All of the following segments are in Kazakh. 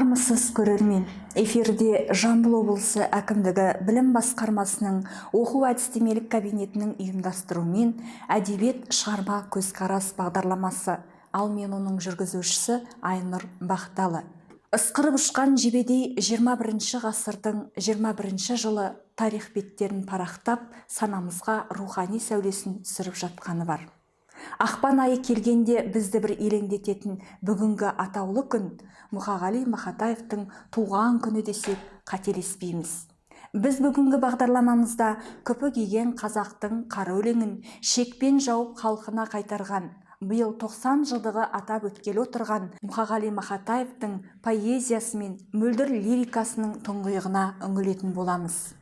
Армысыз, көрермен! Эфирде Жамбыл облысы әкімдігі білім басқармасының оқу әдістемелік кабинетінің ұйымдастыруымен «Әдебиет, шығарма, көзқарас» бағдарламасы. Ал мен оның жүргізушісі Айнұр Бақталы. Ысқырып ұшқан жебедей 21 ғасырдың 21 жылы тарих беттерін парақтап, санамызға рухани сәулесін түсіріп жатқаны бар. Ақпан айы келгенде бізді бір елеңдететін бүгінгі атаулы күн Мұқағали Мақатаевтың туған күні десек, қателеспейміз. Біз бүгінгі бағдарламамызда күпі киген қазақтың қара өлеңін шекпен жауып халқына қайтарған, биыл 90 жылдығы атап өткелі отырған Мұқағали Мақатаевтың поэзиясы мен мөлдір лирикасының тұңғиығына үңілетін боламыз.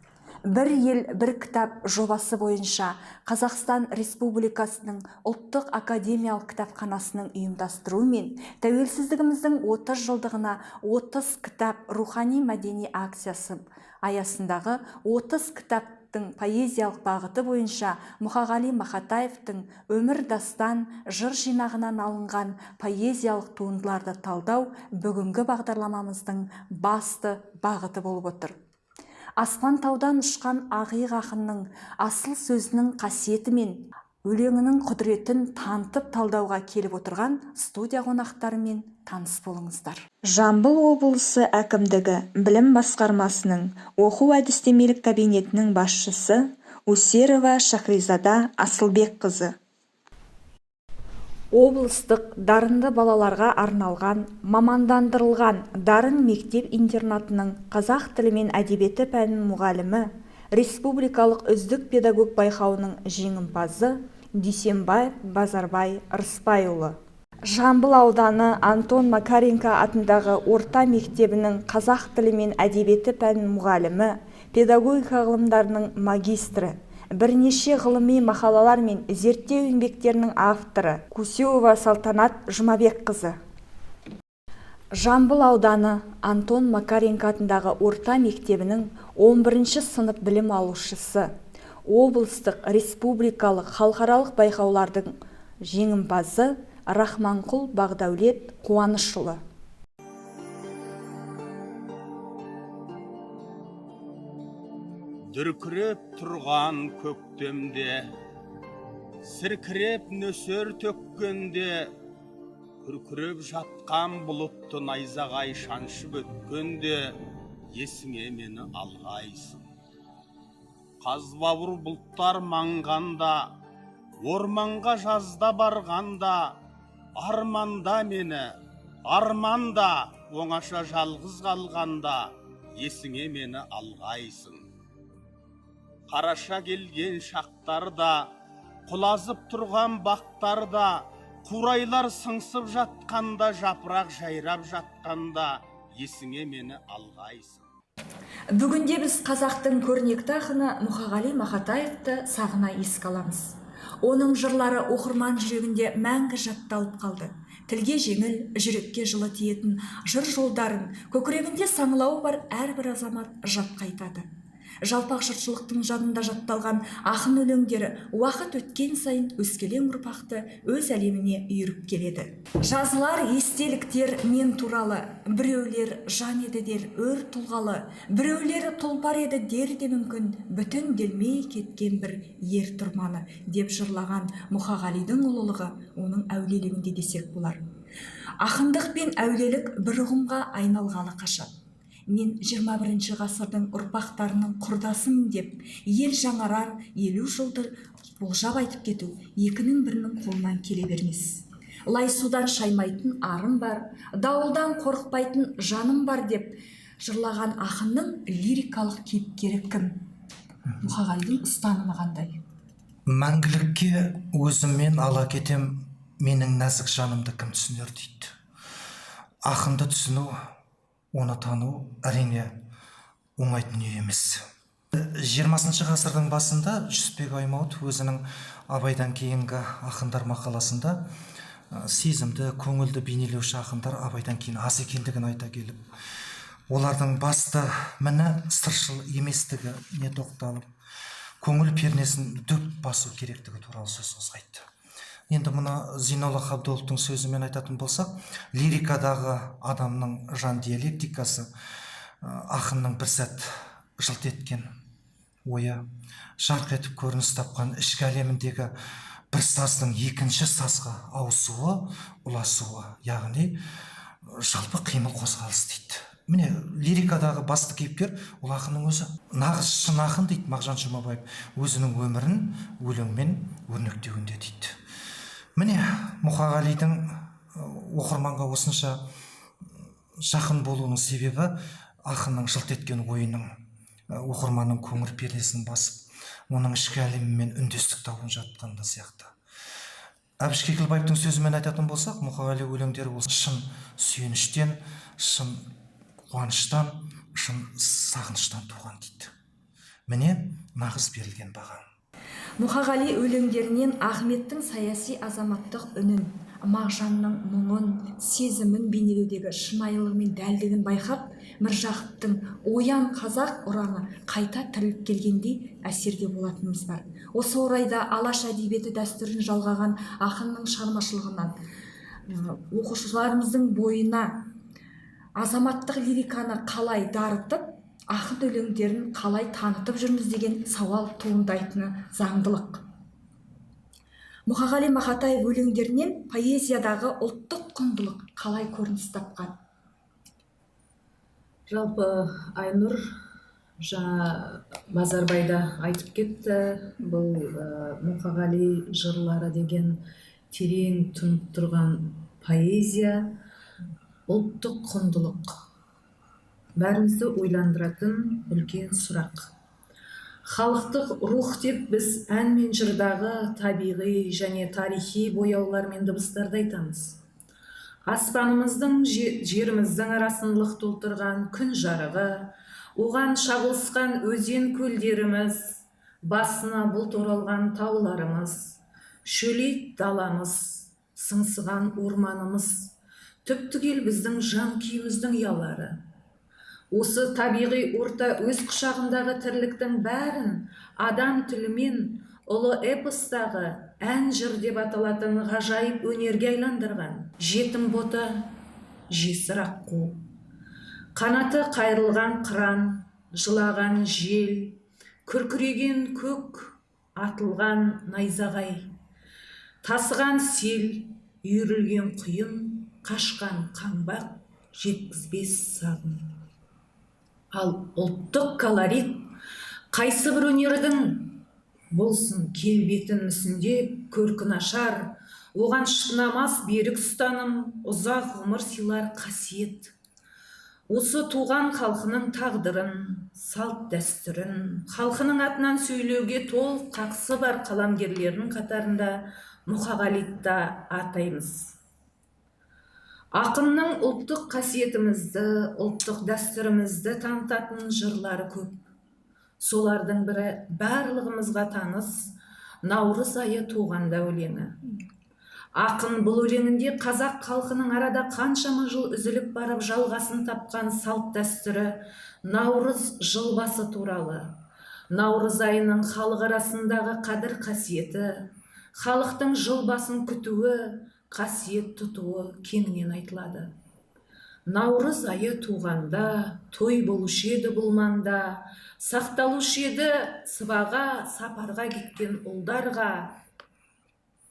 «Бір ел, бір кітап» жобасы бойынша Қазақстан Республикасының Ұлттық академиялық кітапханасының ұйымдастыруымен «Тәуелсіздігіміздің 30 жылдығына 30 кітап» рухани мәдени акциясы аясындағы 30 кітаптың поэзиялық бағыты бойынша Мұқағали Мақатаевтың «Өмір дастан» жыр жинағынан алынған поэзиялық туындыларды талдау бүгінгі бағдарламамыздың басты бағыты болып отыр. Аспан таудан ұшқан ақиық ақынның асыл сөзінің қасиеті мен өлеңінің құдіретін танытып, талдауға келіп отырған студия қонақтарымен таныс болыңыздар. Жамбыл облысы әкімдігі білім басқармасының оқу әдістемелік кабинетінің басшысы Усерова Шахризада Асылбекқызы, облыстық дарынды балаларға арналған мамандандырылған «Дарын» мектеп-интернатының қазақ тілі мен әдебиеті пәнінің мұғалімі, республикалық «Үздік педагог» байқауының жеңімпазы Дүйсенбаев Базарбай Рысбайұлы, Жамбыл ауданы Антон Макаренко атындағы орта мектебінің қазақ тілі мен әдебиеті пәнінің мұғалімі, педагогика ғылымдарының магистрі, бірнеше ғылыми мақалалар мен зерттеу еңбектерінің авторы Кусеуова Салтанат Жұмабекқызы, Жамбыл ауданы Антон Макаренко атындағы орта мектебінің 11 сынып білім алушысы, облыстық, республикалық, халықаралық байқаулардың жеңімпазы Рахманқұл Бағдәулет Қуанышұлы. Дүркіреп тұрған көктемде, сіркіреп нөсер төккенде, күркіреп жатқан бұлытты найзағай шаншып өткенде, есіңе мені алғайсың. Қазбауыр бұлттар маңғанда, орманға жазда барғанда, арманда мені, арманда, оңаша жалғыз қалғанда, есіңе мені алғайсың. Қараша келген шақтарда, құлазып тұрған бақтарда, қурайлар сыңсып жатқанда, жапырақ жайрап жатқанда, есіңе мені алғайсың. Бүгінде біз қазақтың көрнекті ақыны Мұқағали Мақатаевты сағына еске аламыз. Оның жырлары оқырман жүрегінде мәңгі жатталып қалды. Тілге жеңіл, жүрекке жылы тиетін жыр жолдарын көкірегінде саңылауы бар әрбір азамат жатқа айтады. Жалпақ жұртшылықтың жадында жатталған ақын өлеңдері уақыт өткен сайын өскелең ұрпақты өз әлеміне үйіріп келеді. «Жазылар естеліктер мен туралы, біреулер жан еді дер өр тұлғалы, біреулер тұлпар еді дер де мүмкін, бүтінделмей кеткен бір ер тұрманы», – деп жырлаған Мұқағалидың ұлылығы оның әулиелігінде десек болар. Ақындық пен әулиелік бір ұғымға айналғалы қашан? «Мен 21 ғасырдың ұрпақтарының құрдасымын» деп ел жаңарар 50 жылды болжап айтып кету екінің бірінің қолынан келе бермес. «Лай судан шаймайтын арым бар, дауылдан қорықпайтын жаным бар» деп жырлаған ақынның лирикалық кейіпкері кім? Мұқағалидың ұстанымы қандай? «Мәңгілікке өзіммен ала кетем менің нәзік жанымды кім түсінер?» – дейді. Ақынды түсіну, оны тану, әрине, оңай дүние емес. 20-шы ғасырдың басында Жүсіпбек Аймауытов өзінің «Абайдан кейінгі ақындар» мақаласында сезімді, көңілді бейнелеуші ақындар Абайдан кейін аз екендігін айта келіп, олардың басты міні сыршыл еместігіне тоқталып, көңіл пернесін дөп басу керектігі туралы сөз қозғайды. Енді мына Зейнолла Қабдоловтың сөзімен айтатын болсақ, лирикадағы адамның жан диалектикасы, ақынның бір сәт жылт еткен ойы, жарқ етіп көрініс тапқан ішкі әлеміндегі бір саздың екінші сазға ауысуы, ұласуы, яғни жалпы қимыл қозғалыс дейді. Міне, лирикадағы басты кейіпкер ол ақынның өзі. Нағыз шын ақын дейді Мағжан Жұмабаев, өзінің өмірін өлеңмен өрнектеуінде дейді. Міне, Мұқағалидың оқырманға осынша жақын болуының себебі ақынның жылт еткен ойының оқырманның көңіл пердесін басып, оның ішкі әлемімен үндестік тауып жатқанда сияқты. Әбіш Кекілбаевтың сөзімен айтатын болсақ, Мұқағали өлеңдері ол шын сүйеніштен, шын қуаныштан, шын сағыныштан туған дейді. Міне, нағыз берілген баға. Мұқағали өлеңдерінен Ахметтің саяси азаматтық үнін, Мағжанның мұңын, сезімін бейнелеудегі шынайылығы мен дәлдігін байқап, Міржақыптың «Оян, қазақ» ұраны қайта тіріліп келгендей әсерде болатынымыз бар. Осы орайда Алаш әдебиеті дәстүрін жалғаған ақынның шығармашылығынан оқушыларымыздың бойына азаматтық лириканы қалай дарытып, ақын өлеңдерін қалай танытып жүрміз деген сауал туындайтыны заңдылық. Мұқағали Мақатаев өлеңдерінен поэзиядағы ұлттық құндылық қалай көрініс тапқан? Жалпы, Айнұр, жаңа Базарбай да айтып кетті, бұл Мұқағали жырлары деген терең тұнып тұрған поэзия, ұлттық құндылық бәрімізді ойландыратын үлкен сұрақ. Халықтық рух деп біз ән мен жырдағы табиғи және тарихи бояулар мен дыбыстарды айтамыз. Аспанымыздың, жеріміздің арасын лық толтырған күн жарығы, оған шағылысқан өзен көлдеріміз, басына бұлт оралған тауларымыз, шөлейт даламыз, сыңсыған орманымыз түп түгел біздің жан күйіміздің ұялары. Осы табиғи орта өз құшағындағы тірліктің бәрін адам тілімен ұлы эпостағы ән жыр деп аталатын ғажайып өнерге айландырған. Жетім бота, жесір аққу, қанаты қайырылған қыран, жылаған жел, күркіреген көк, атылған найзағай, тасыған сел, үйірілген құйын, қашқан қаңбақ, жеткізбес сағым. Ал ұлттық колорит қайсы бір өнердің болсын келбетін мүсіндеп, көркін ашар, оған шытынамас берік ұстаным, ұзақ ғұмыр сыйлар қасиет. Осы туған халқының тағдырын, салт дәстүрін халқының атынан сөйлеуге толық қақысы бар қаламгерлердің қатарында Мұқағалиды да атаймыз. Ақынның ұлттық қасиетімізді, ұлттық дәстүрімізді танытатын жырлары көп. Солардың бірі барлығымызға таныс «Наурыз айы туғанда» өлеңі. Ақын бұл өлеңінде қазақ халқының арада қаншама жыл үзіліп барып жалғасын тапқан салт дәстүрі Наурыз жыл басы туралы, Наурыз айының халық арасындағы қадір қасиеті, халықтың жыл басын күтуі, қасиет тұтуы кеңінен айтылады. Наурыз айы туғанда той болушы еді бұл маңда, сақталушы еді сыбаға сапарға кеткен ұлдарға.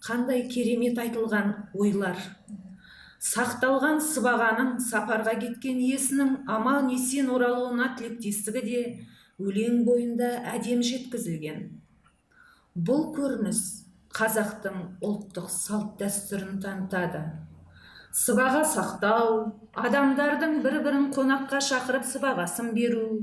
Қандай керемет айтылған ойлар! Сақталған сыбағаның сапарға кеткен иесінің аман есен оралуына тілектестігі де өлең бойында әдем жеткізілген. Бұл көрініс қазақтың ұлттық салт дәстүрін танытады. Сыбаға сақтау, адамдардың бір-бірін қонаққа шақырып сыбағасын беру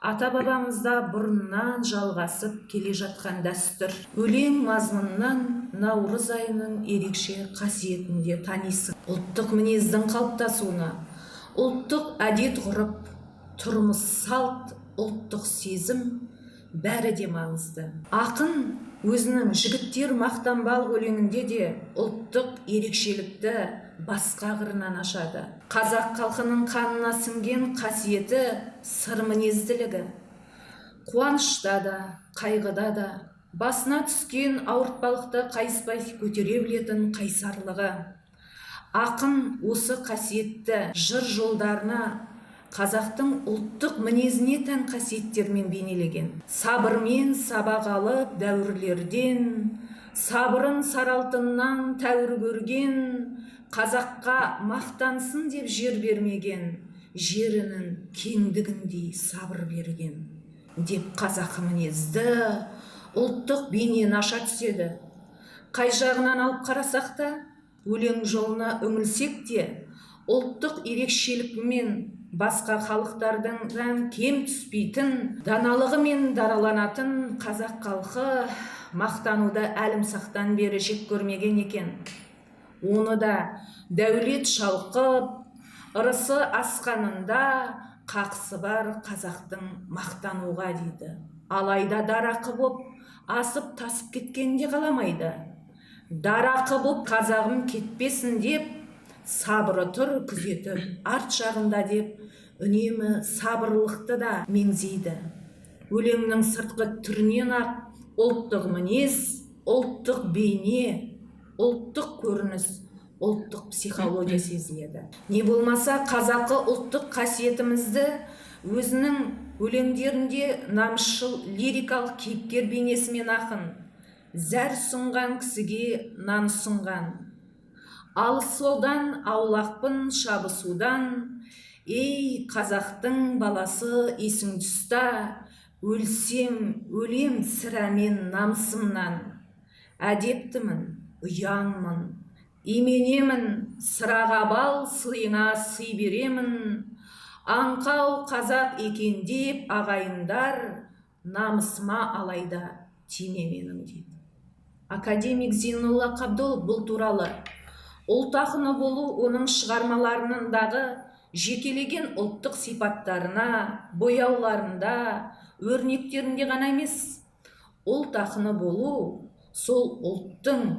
ата-бабамызда бұрыннан жалғасып келе жатқан дәстүр. Өлең мазмұнынан наурыз айының ерекше қасиетін де танисың. Ұлттық мінездің қалыптасуына ұлттық әдет ғұрып, тұрмыс салт, ұлттық сезім бәрі де маңызды. Ақын өзінің «Жігіттер мақтанбалық» өлеңінде де ұлттық ерекшелікті басқа қырынан ашады. Қазақ халқының қанына сіңген қасиеті сыр мінезділігі. Қуанышта да, қайғыда да Басына түскен ауыртпалықты қайыспай көтере білетін қайсарлығы. Ақын осы қасиетті жыр жолдарына қазақтың ұлттық мінезіне тән қасиеттермен бейнелеген. Сабырмен сабақ алып дәуірлерден, сабырын саралтыннан тәуір көрген, қазаққа мақтансын деп жер бермеген, жерінің кеңдігіндей сабыр берген деп қазақы мінезді, ұлттық бейнені аша түседі. Қай жағынан алып қарасақ та, өлең жолына үңілсек те, ұлттық ерекшелікпен басқа халықтардан кем түспейтін, даналығымен дараланатын қазақ халқы мақтануды әлімсақтан бері жек көрмеген екен. Оны да дәулет шалқып, ырысы асқанында қақсы бар қазақтың мақтануға дейді. Алайда дарақы боп, асып тасып кеткенде қаламайды. Дарақы боп қазағым кетпесін деп, сабыры тұр күзетіп арт жағында деп, үнемі сабырлықты да меңзейді. Өлеңнің сыртқы түрінен ақ ұлттық мінез, ұлттық бейне, ұлттық көрініс, ұлттық психология сезіледі. Не болмаса қазақы ұлттық қасиетімізді өзінің өлеңдерінде намысшыл лирикалық кейіпкер бейнесімен ақын зәр ұсынған кісіге нан ұсынған. Алысудан аулақпын шабысудан, ей қазақтың баласы есің тұста, өлсем өлем сірә мен намысымнан. Әдептімін, ұяңмын, именемін, сыраға бал сыйыңа сый беремін. Аңқау қазақ екен деп ағайындар, намысыма алайда тиме менің дейді. Академик Зейнолла Қабдолов бұл туралы ұлт ақыны болу оның шығармаларындағы жекелеген ұлттық сипаттарына, бояуларында, өрнектерінде ғана емес, ұлт ақыны болу сол ұлттың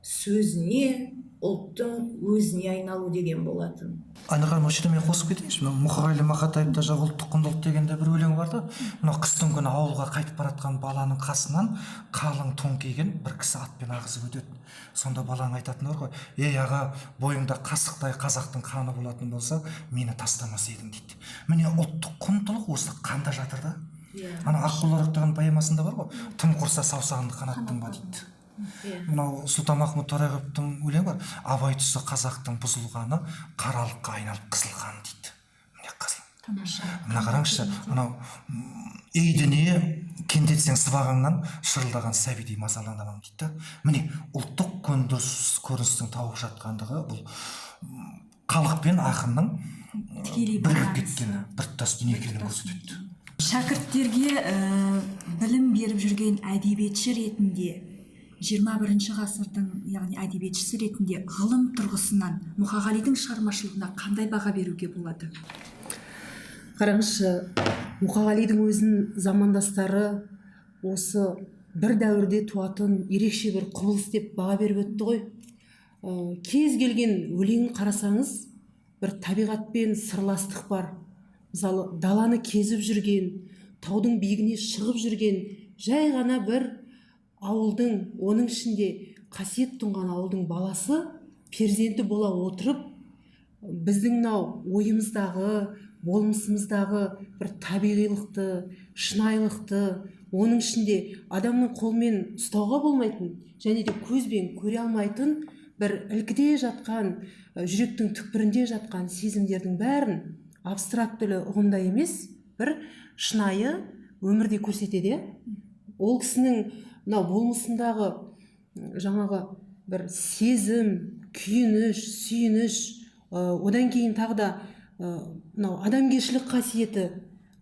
сөзіне, ұлттың өзіне айналу деген болатын. Айнұр ханым, осы жерде мен қосып кетейінші. Мынау Мұқағали Мақатаевта жаңағы ұлттық құндылық дегенде бір өлең бар да. Мынау қыстың күні ауылға қайтып бара жатқан баланың қасынан қалың тон киген бір кісі атпен ағызып өтеді. Сонда баланың айтатыны бар ғой: ей аға, бойыңда қасықтай қазақтың қаны болатын болса, мені тастамас едің дейді. Міне, ұлттық құндылық осы қанда жатыр да. Ана Аққулар оқтаған поэмасында бар ғой, тым құрса саусағыңды қанаттың ба дейді. Мынау Сұлтанмахмұт Торайғыровтың өлеңі бар, Абай тұсы қазақтың бұзылғаны, қаралыққа айналып қызыл қан дейді. Міне, қызыл. Тамаша. Мына қараңызшы, анау ей дүние, кендетсең сыбағаңнан, шырылдаған сәбидей мазаланамын дейді да. Міне, ұлттық көріністің тауып жатқандығы бұл халық пен ақынның тікелей бірігіп байланысы. кеткені, біртұтас дүние екенін көрсетеді. Шәкірттерге білім беріп жүрген әдебиетші ретінде, 21 ғасырдың, яғни әдебиетшісі ретінде ғылым тұрғысынан Мұқағалидың шығармашылығына қандай баға беруге болады? Қараңызшы, Мұқағалидың өзін замандастары осы бір дәуірде туатын ерекше бір құбылыс деп баға беріп өтті ғой. Кез келген өлеңін қарасаңыз, бір табиғатпен сырластық бар. Мысалы, даланы кезіп жүрген, таудың биігіне шығып жүрген жай ғана бір ауылдың, оның ішінде қасиет тұнған ауылдың баласы, перзенті бола отырып, біздің мынау ойымыздағы, болмысымыздағы бір табиғилықты, шынайылықты, оның ішінде адамның қолмен ұстауға болмайтын және де көзбен көре алмайтын бір ілкіде жатқан, жүректің түкпірінде жатқан сезімдердің бәрін абстрактілі ұғымда емес, бір шынайы өмірде көрсетеді. Ол кісінің мынау болмысындағы жаңағы бір сезім, күйініш, сүйініш, одан кейін тағы да мынау адамгершілік қасиеті,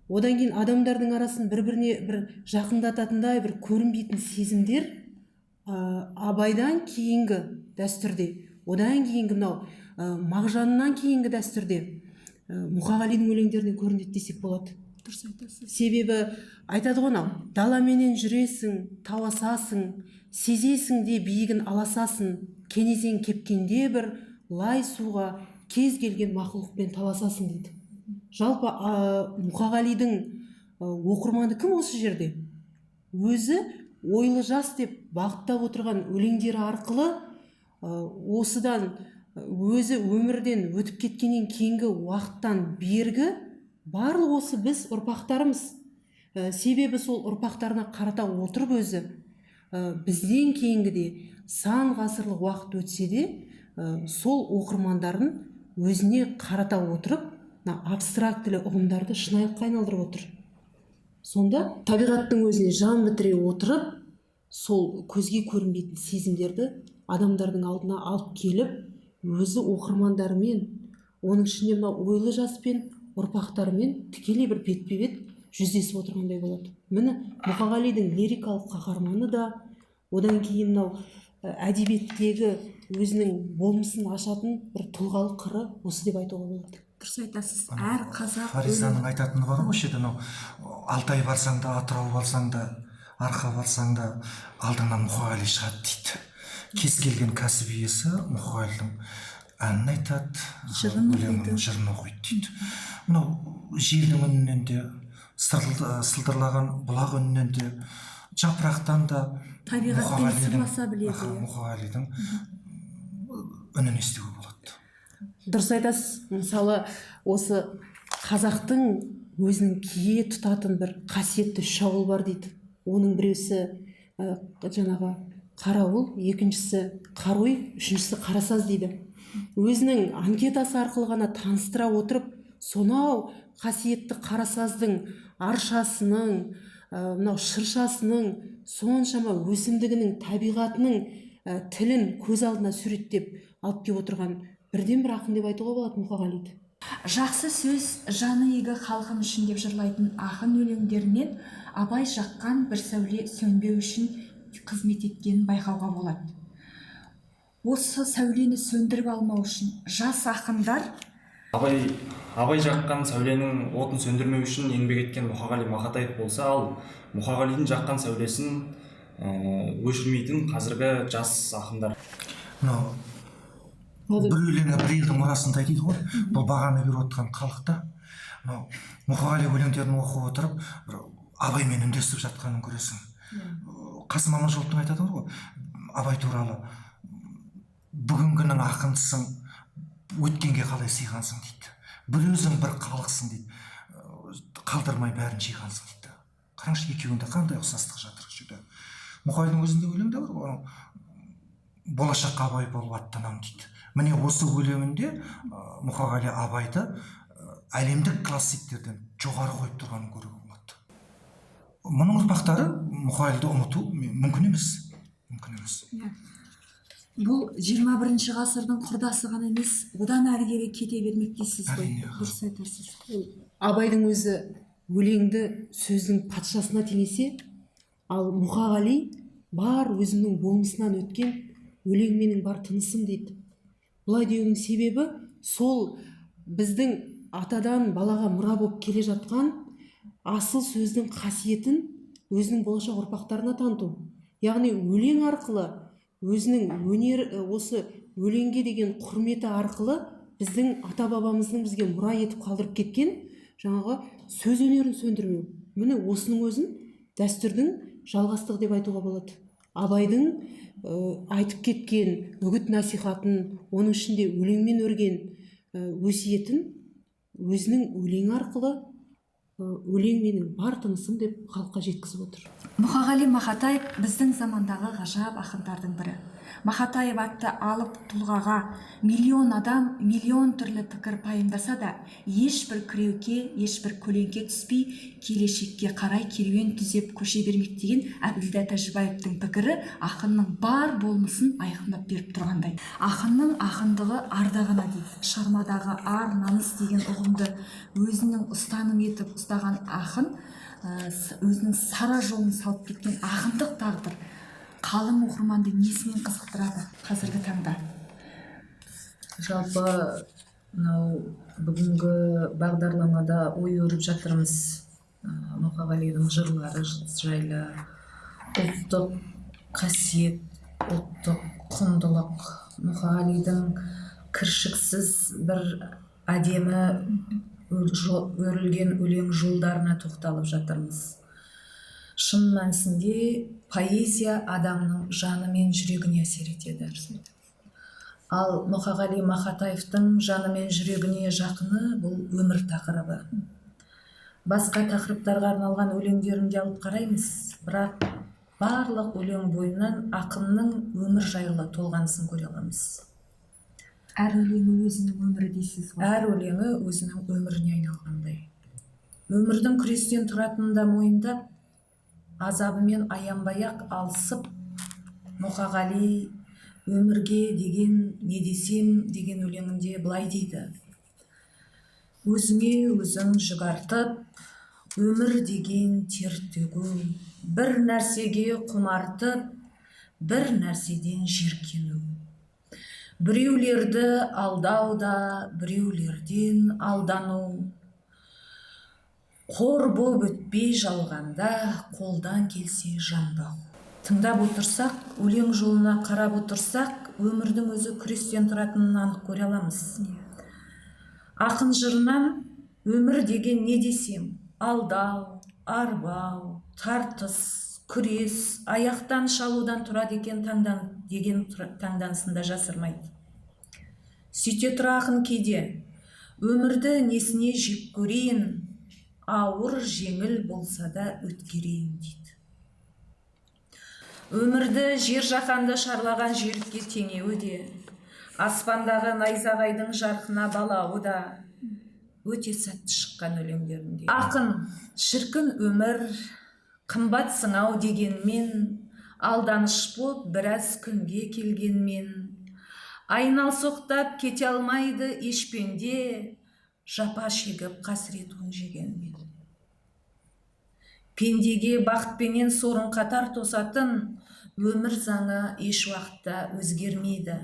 одан кейін адамдардың арасын бір-біріне бір жақындататындай бір көрінбейтін сезімдер, Абайдан кейінгі дәстүрде, одан кейінгі мынау Мағжаннан кейінгі дәстүрде Мұқағалидың өлеңдерінен көрінеді десек болады. Дұрыс айтасыз. Себебі айтады ғой, анау даламенен жүресің, тау асасың, сезесің де биігін аласасын, кенезең кепкенде бір лай суға кез келген мақұлықпен таласасың дейді. Жалпы Мұқағалидың оқырманы кім осы жерде? Өзі ойлы жас деп бағыттап отырған өлеңдері арқылы осыдан өзі өмірден өтіп кеткеннен кейінгі уақыттан бергі барлық осы біз ұрпақтарымыз. Себебі сол ұрпақтарына қарата отырып өзі бізден кейінгі де сан ғасырлық уақыт өтсе де сол оқырмандарын өзіне қарата отырып мына абстрактілі ұғымдарды шынайылыққа айналдырып отыр. Сонда табиғаттың өзіне жан бітіре отырып сол көзге көрінбейтін сезімдерді адамдардың алдына алып келіп өзі оқырмандарымен, оның ішінде мына ойлы жаспен, ұрпақтарымен тікелей бір бетпе-бет жүздесіп отырғандай болады. Міне, Мұқағалидың лирикалық қаһарманы да, одан кейін мынау әдебиеттегі өзінің болмысын ашатын бір тұлғалық қыры осы деп айтуға болады. Дұрыс айтасыз. Әр қазақ Фаризаның айтатыны бар ғой, жерде анау Алтай барсаң да, Атырау барсаң да, Арқа барсаң да алдыңнан Мұқағали шығады дейді. Кез келген кәсіп иесі Мұқағалидың әнін айтады, жырын өлеңін, оқиды. Жырын оқиды дейді. Мынау желдің үнінен де, сылдырлаған бұлақ үнінен де, жапырақтан да табиғатпен сырласа біледі, аха, иә. Мұқағалидың үнін естуге болады. Дұрыс айтасыз. Мысалы, осы қазақтың өзінің кие тұтатын бір қасиетті үш ауыл бар дейді. Оның біреусі жаңағы Қарауыл, екіншісі Қарой, үшіншісі Қарасаз дейді. Өзінің анкетасы арқылы ғана таныстыра отырып, сонау қасиетті Қарасаздың аршасының, мынау шыршасының, соншама өсімдігінің, табиғатының тілін көз алдына суреттеп алып келіп отырған бірден бір ақын деп айтуға болады Мұқағалиды. Жақсы сөз жаны игі халқым үшін деп жырлайтын ақын өлеңдерінен Абай жаққан бір сәуле сөнбеу үшін қызмет еткенін байқауға болады. Осы сәулені сөндіріп алмау үшін жас ақындар Абай жаққан сәуленің отын сөндірмеу үшін еңбек еткен Мұқағали Мақатаев болса, ал Мұқағалидың жаққан сәулесін өшірмейтін қазіргі жас ақындар. Мынау бір өлеңі бір елдің мұрасындай дейді ғой. Бұл бағаны беріп отқан халық та. Мынау Мұқағали өлеңдерін оқып отырып бір Абаймен үндесіп жатқанын көресің. Қасым Аманжоловтың айтады ғой Абай туралы: бүгінгінің ақынысың, өткенге қалай сыйғансың дейді, бір өзің бір халықсың дейді, қалдырмай бәрін жиғансың дейді. Қараңызшы, екеуінде қандай ұқсастық жатыр. Осы жерде Мұқағалидың өзінде өлеңде бар ғой, анау болашаққа Абай болып аттанамын дейді. Міне, осы өлеңінде Мұқағали Абайды әлемдік классиктерден жоғары қойып тұрғанын көруге болады. Мұның ұрпақтары Мұқағалиды ұмыту мүмкін емес, мүмкін емес. Бұл 21 ғасырдың құрдасы ғана емес, одан әрі қарай кете бермек дейсіз ғой. Әрине. Дұрыс айтасыз. Абайдың өзі өлеңді сөздің патшасына теңесе, ал Мұқағали бар өзімнің болмысынан өткен өлең менің бар тынысым дейді. Бұлай деуінің себебі сол біздің атадан балаға мұра болып келе жатқан асыл сөздің қасиетін өзінің болашақ ұрпақтарына таныту. Яғни өлең арқылы өзінің өнер, осы өлеңге деген құрметі арқылы біздің ата бабамыздың бізге мұра етіп қалдырып кеткен жаңағы сөз өнерін сөндірмеу. Міне, осының өзін дәстүрдің жалғастығы деп айтуға болады. Абайдың айтып кеткен үгіт насихатын, оның ішінде өлеңмен өрген өсиетін өзінің өлеңі арқылы өлең менің бар тынысым деп халыққа жеткізіп отыр. Мұқағали Мақатаев біздің замандағы ғажап ақындардың бірі. Мақатаев атты алып тұлғаға миллион адам миллион түрлі пікір пайымдаса да, ешбір кіреуке, ешбір көлеңке түспей, келешекке қарай керуен түзеп көше бермек деген Әбділда Тәжібаевтың пікірі ақынның бар болмысын айқындап беріп тұрғандай. Ақынның ақындығы арда ғана дейді. Шығармадағы ар, намыс деген ұғымды өзінің ұстаным етіп ұстаған ақын өзінің сара жолын салып кеткен ақындық тағдыр қалың оқырманды несімен қызықтырады қазіргі таңда? Жалпы, мынау бүгінгі бағдарламада ой өріп жатырмыз Мұқағалидың жырлары жайлы, ұлттық қасиет, ұлттық құндылық, Мұқағалидың кіршіксіз бір әдемі өрілген өлең жолдарына тоқталып жатырмыз. Шын мәнісінде поэзия адамның жаны мен жүрегіне әсер етеді. Ал Мұқағали Мақатаевтың жаны мен жүрегіне жақыны бұл өмір тақырыбы. Басқа тақырыптарға арналған өлеңдерін де алып қараймыз, бірақ барлық өлең бойынан ақынның өмір жайлы толғанысын көре аламыз. Әр өлеңі өзінің өмірі дейсіз ғой. Әр өлеңі өзінің өміріне айналғандай. Өмірдің күрестен тұратынын да мойындап, азабымен аянбай-ақ алысып, Мұқағали «Өмірге деген не десем» деген өлеңінде былай дейді: өзіңе өзің жүк артып, өмір деген тер төгу, бір нәрсеге құмартып, бір нәрседен жиіркену, біреулерді алдау да, біреулерден алдану, қор боп өтпей жалғанда, қолдан келсе жан бағу. Тыңдап отырсақ, өлең жолына қарап отырсақ, өмірдің өзі күрестен тұратынын анық көре аламыз. Ақын жырынан өмір деген не десем, алдау, арбау, тартыс, күрес, аяқтан шалудан тұрады екен таңдан деген таңданысын да жасырмайды. Сөйте тұра ақын кейде өмірді несіне жек көрейін, ауыр жеңіл болса да өткерейін дейді. Өмірді жер жаһанды шарлаған жүйрікке теңеуі де, аспандағы найзағайдың жарқына балауы да өте сәтті шыққан өлеңдерінде. Ақын шіркін өмір қымбатсың ау дегенмен, алданыш боп біраз күнге келгенмен, айналсоқтап кете алмайды еш пенде, жапа шегіп қасірет уын жегенмен. Пендеге бақытпенен сорын қатар тосатын өмір заңы еш уақытта өзгермейді.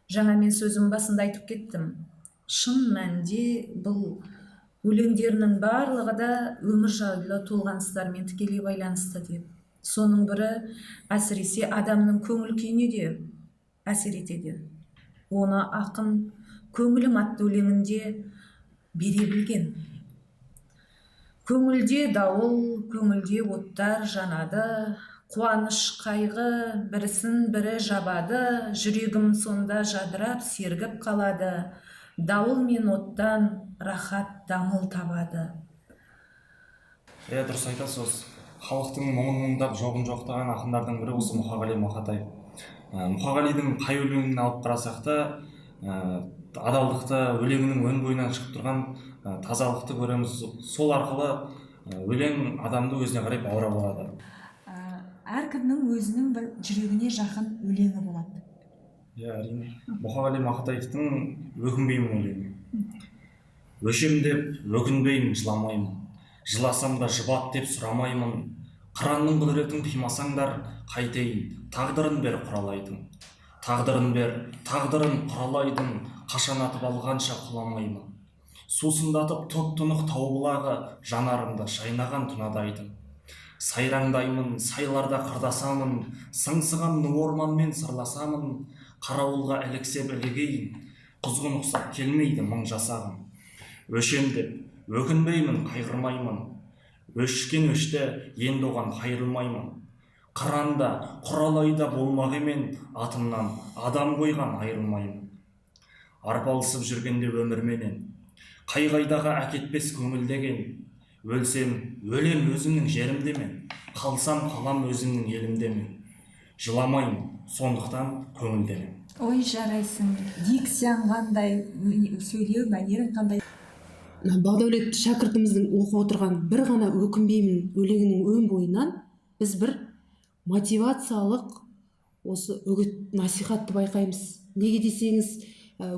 Жаңа мен сөзім басында айтып кеттім, шын мәнінде бұл өлеңдерінің барлығы да өмір жайлы толғаныстармен тікелей байланысты деп. Соның бірі әсіресе адамның көңіл күйіне де әсер етеді. Оны ақын «Көңілім» атты өлеңінде бере білген. Көңілде дауыл, көңілде оттар жанады, қуаныш қайғы бірісін бірі жабады, жүрегім сонда жадырап сергіп қалады, дауыл мен оттан рахат дамыл табады. Иә, дұрыс айтасыз. Осы халықтың мұңын мұңдап, жоғын жоқтаған ақындардың бірі осы Мұқағали Мақатаев. Мұқағалидың қай өлеңін алып қарасақ та, адалдықты, өлеңінің өн бойынан шығып тұрған тазалықты көреміз. Сол арқылы өлең адамды өзіне қарай баурап алады. Әркімнің өзінің бір жүрегіне жақын өлеңі болады. Иә, әрине. Мұқағали Мақатаевтың «Өкінбеймін» өлеңі. Өшем деп өкінбеймін, жыламаймын, жыласам да жұбат деп сұрамаймын. Қыранның құдіретін қимасаңдар қайтейін, тағдырын бер құралайдың, тағдырын бер, тағдырын құралайдың, қашан атып алғанша құламаймын. Сусындатып тұп тұнық тау бұлағы, жанарымда жайнаған тұнадайдың. Сайраңдаймын, сайларда қырдасамын, сыңсыған ну орманмен сырласамын. Қарауылға іліксем ілігейін, құзғын ұқсап келмейді мың жасағым. Өшем деп өкінбеймін, қайғырмаймын, өшкен өшті, енді оған қайырылмаймын. Қыран да, құралай да болмақ емен, атымнан адам қойған айырылмаймын. Арпалысып жүргенде өмірменен, қай қайдаға әкетпес көңіл деген. Өлсем өлем өзімнің жерімде мен, қалсам қалам өзімнің елімде мен. Жыламаймын, сондықтан көңілдемін. Ой, жарайсың! Дикцияң қандай, сөйлеу мәнерің қандай! Мына Бағдәулет шәкіртіміздің оқып отырған бір ғана «Өкінбеймін» өлеңінің өн бойынан біз бір мотивациялық осы үгіт насихатты байқаймыз. Неге десеңіз,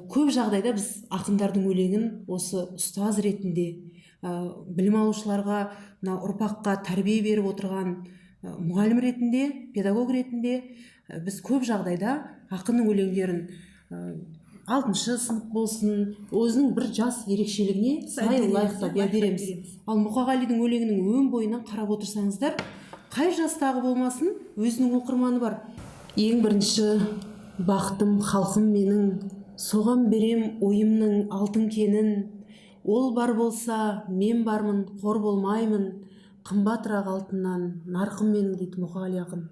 көп жағдайда біз ақындардың өлеңін осы ұстаз ретінде, білім алушыларға, мына ұрпаққа тәрбие беріп отырған мұғалім ретінде, педагог ретінде, біз көп жағдайда ақынның өлеңдерін алтыншы сынып болсын, өзінің бір жас ерекшелігіне сай лайықтап, иә, береміз. Ал Мұқағалидың өлеңінің өн бойынан қарап отырсаңыздар, қай жастағы болмасын, өзінің оқырманы бар. Ең бірінші бақытым халқым менің, соған берем ойымның алтын кенін. Ол бар болса, мен бармын, қор болмаймын. Қымбатырақ алтыннан нарқым менің дейді Мұқағали ақын.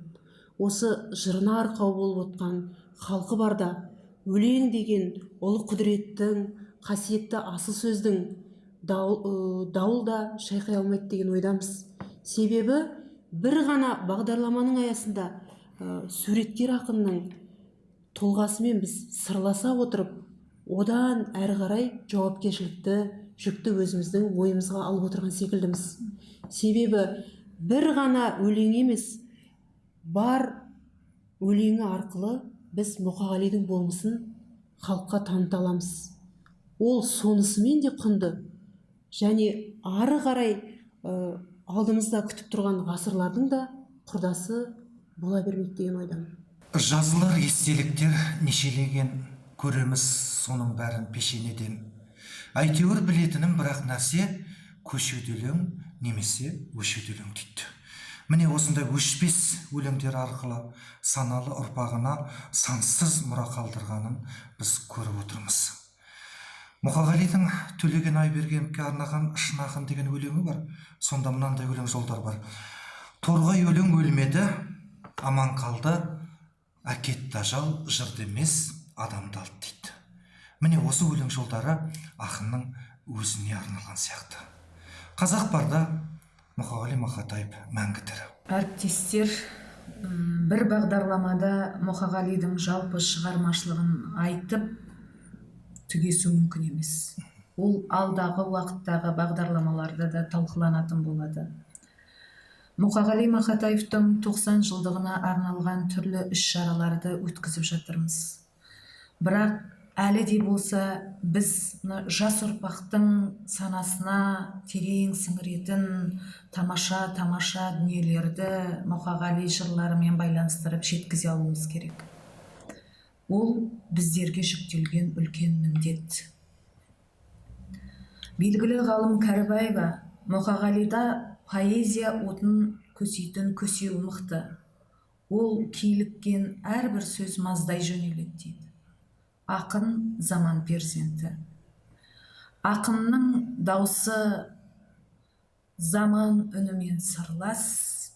Осы жырына арқау болып отқан халқы барда өлең деген ұлы құдіреттің, қасиетті асыл сөздің дауыл да шайқай алмайды деген ойдамыз. Себебі бір ғана бағдарламаның аясында суреткер ақынның тұлғасымен біз сырласа отырып, одан әрі қарай жауапкершілікті жүкті өзіміздің мойнымызға алып отырған секілдіміз. Себебі бір ғана өлең емес, бар өлеңі арқылы біз Мұқағалидың болмысын халыққа таныта аламыз. Ол сонысымен де құнды және ары қарай алдымызда күтіп тұрған ғасырлардың да құрдасы бола бермек деген ойдамын. Жазылар естеліктер нешелеген, көреміз соның бәрін пешенеден. Әйтеуір білетінім бірақ нәрсе, көшеді өлең немесе өшеді өлең дейді. Міне осындай өшпес өлеңдер арқылы саналы ұрпағына сансыз мұра қалдырғанын біз көріп отырмыз. Мұқағалидың Төлеген Айбергеновке арнаған «Шын ақын» деген өлеңі бар. Сонда мынандай өлең жолдар бар. Торғай өлең өлмеді, аман қалды, әкетті ажал, жырды емес, адамды алды дейді. Міне осы өлең жолдары ақынның өзіне арналған сияқты. Қазақ барда Мұқағали Мақатаев мәңгі тірі. Әріптестер, бір бағдарламада Мұқағалидың жалпы шығармашылығын айтып түгесу мүмкін емес. Ол алдағы уақыттағы бағдарламаларда да талқыланатын болады. Мұқағали Мақатаевтың 90 жылдығына арналған түрлі іс-шараларды өткізіп жатырмыз. Бірақ әлі де болса біз жас ұрпақтың санасына терең сіңіретін тамаша-тамаша дүниелерді Мұқағали жырларымен байланыстырып жеткізе алуымыз керек. Ол біздерге жүктелген үлкен міндет. Белгілі ғалым Кәрібаева Мұқағалида поэзия отын көсейтін көсеуі мықты. Ол киліккен әрбір сөз маздай жөнеледі дейді. Ақын заман перзенті. Ақынның даусы заман үнімен сырлас,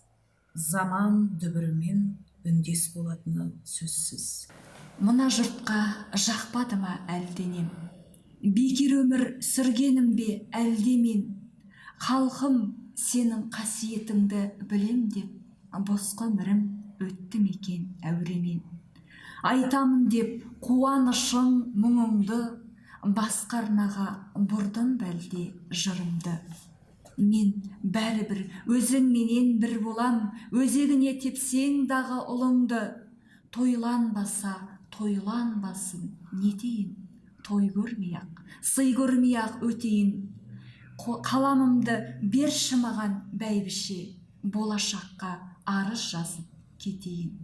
заман дүбірімен үндес болатыны сөзсіз. Мына жұртқа жақпады ма әлденем? Бекер өмір сүргенім бе әлде мен? Халқым, сенің қасиетіңді білем деп, босқа өмірім өтті мекен әуремен. Айтамын деп қуанышың мұңыңды, басқа арнаға бұрдым бәлде жырымды. Мен бәрібір өзіңменен бір болам, өзегіне тепсең дағы ұлыңды. Тойланбаса, тойланбасын, нетейін, той көрмей-ақ, сый көрмей-ақ өтейін. Қаламымды берші маған бәйбіше, болашаққа арыз жазып кетейін.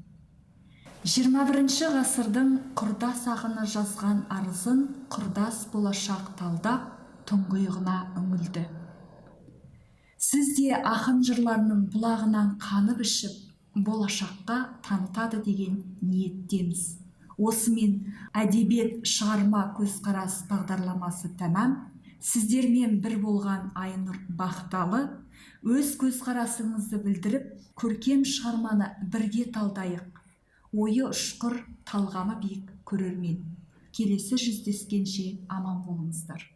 21-ші ғасырдың құрдас ақыны жазған арызын құрдас болашақ талдап, тұңғиығына үңілді. Сіз де ақын жырларының бұлағынан қанып ішіп, болашаққа танытады деген ниеттеміз. Осымен әдебиет шығарма көзқарас бағдарламасы тәмам. Сіздермен бір болған Айнұр Бақталы. Өз көзқарасыңызды білдіріп, көркем шығарманы бірге талдайық. Ойы ұшқыр, талғамы биік көрермен. Келесі жүздескенше аман болыңыздар.